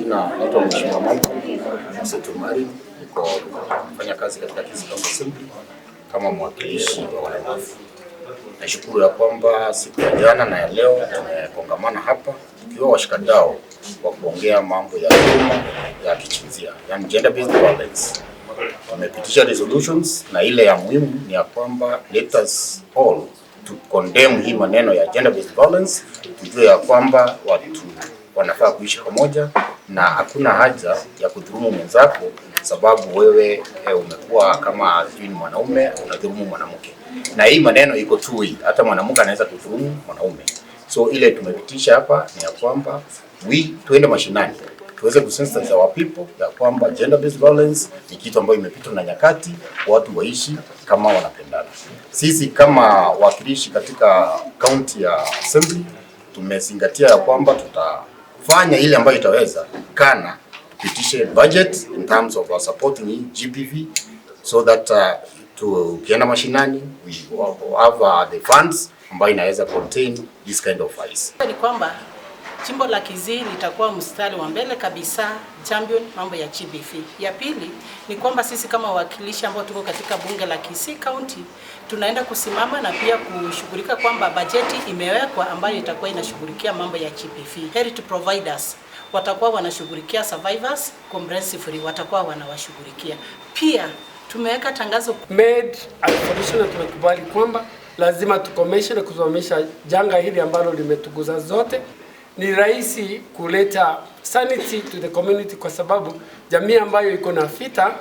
Majina naitwa Mheshimiwa Michael Msetumari, niko nafanya kazi katika Kisii County Assembly kama mwakilishi wa walemavu. Nashukuru ya kwamba siku ya jana na ya leo tumekongamana hapa tukiwa washikadau wa kuongea mambo ya dhuluma ya kijinsia, yani gender based violence. Wamepitisha resolutions na ile ya muhimu ni ya kwamba let us all to condemn hii maneno ya gender based violence, tujue ya kwamba watu wanafaa kuishi pamoja na hakuna haja ya kudhulumu mwenzako sababu wewe umekuwa kama sijui ni mwanaume unadhulumu mwanamke, na hii maneno iko tu hii, hata mwanamke anaweza kudhulumu mwanaume. So ile tumepitisha hapa ni ya kwamba we tuende mashinani tuweze kusensitize our people ya kwamba gender based violence ni kitu ambayo imepitwa na nyakati, watu waishi kama wanapendana. Sisi kama wakilishi katika county ya assembly tumezingatia ya kwamba tutafanya ile ambayo itaweza kana tupitishe budget in terms of supporting GBV so that tukienda mashinani we have the funds ambayo inaweza contain this kind of files. Ni kwamba jimbo la Kisii litakuwa mstari wa mbele kabisa champion mambo ya GBV. Ya pili ni kwamba sisi kama wawakilishi ambao tuko katika bunge la Kisii County tunaenda kusimama na pia kushughulika kwamba bajeti imewekwa ambayo itakuwa inashughulikia mambo ya GBV. Health providers watakuwa wanashughulikia survivors comprehensively, watakuwa wanawashughulikia. Pia tumeweka tangazo made a resolution na tumekubali kwamba lazima tukomeshe na kusimamisha janga hili ambalo limetuguza zote. Ni rahisi kuleta sanity to the community kwa sababu jamii ambayo iko na vita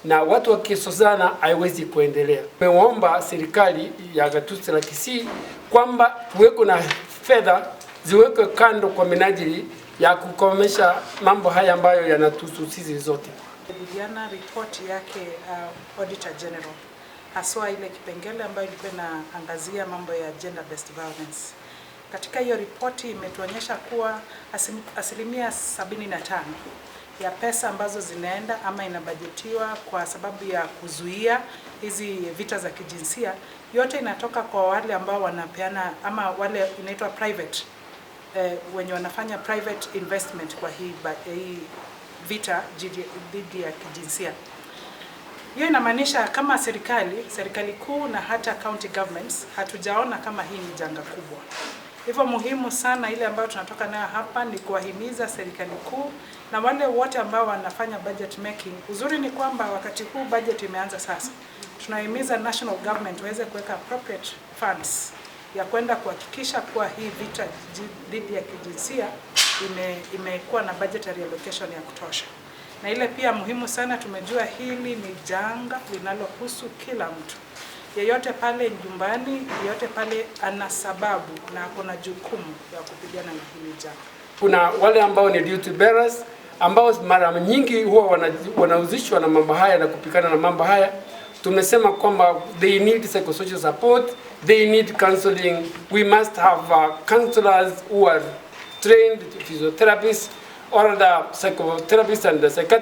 na watu wakisozana haiwezi kuendelea. Tumeomba serikali ya gatuzi la Kisii kwamba kuweko na fedha ziwekwe kando kwa minajili ya kukomesha mambo haya ambayo yanatuhusu sisi zote. Jadiliana ripoti yake Auditor General, haswa ile kipengele ambayo ilikuwa inaangazia mambo ya gender based violence. Katika hiyo ripoti imetuonyesha kuwa 75% ya pesa ambazo zinaenda ama inabajetiwa kwa sababu ya kuzuia hizi vita za kijinsia yote inatoka kwa wale ambao wanapeana ama wale inaitwa private wenye wanafanya private investment kwa hii vita dhidi ya kijinsia. Hiyo inamaanisha kama serikali, serikali kuu na hata county governments hatujaona kama hii ni janga kubwa. Hivyo muhimu sana ile ambayo tunatoka nayo hapa ni kuwahimiza serikali kuu na wale wote ambao wanafanya budget making. Uzuri ni kwamba wakati huu budget imeanza sasa. Tunahimiza national government waweze kuweka appropriate funds ya kwenda kuhakikisha kuwa hii vita dhidi ya kijinsia imekuwa na budgetary allocation ya kutosha. Na ile pia muhimu sana, tumejua hili ni janga linalohusu kila mtu yeyote pale nyumbani, yeyote pale ana sababu na kuna jukumu ya kupigana na hili janga. Kuna wale ambao ni duty bearers ambao mara nyingi huwa wanahusishwa na mambo haya na kupigana na mambo haya. Tumesema kwamba they need psychosocial support, they need counseling. We must have counselors who are trained physiotherapists or the psychotherapists and the psychiatrists.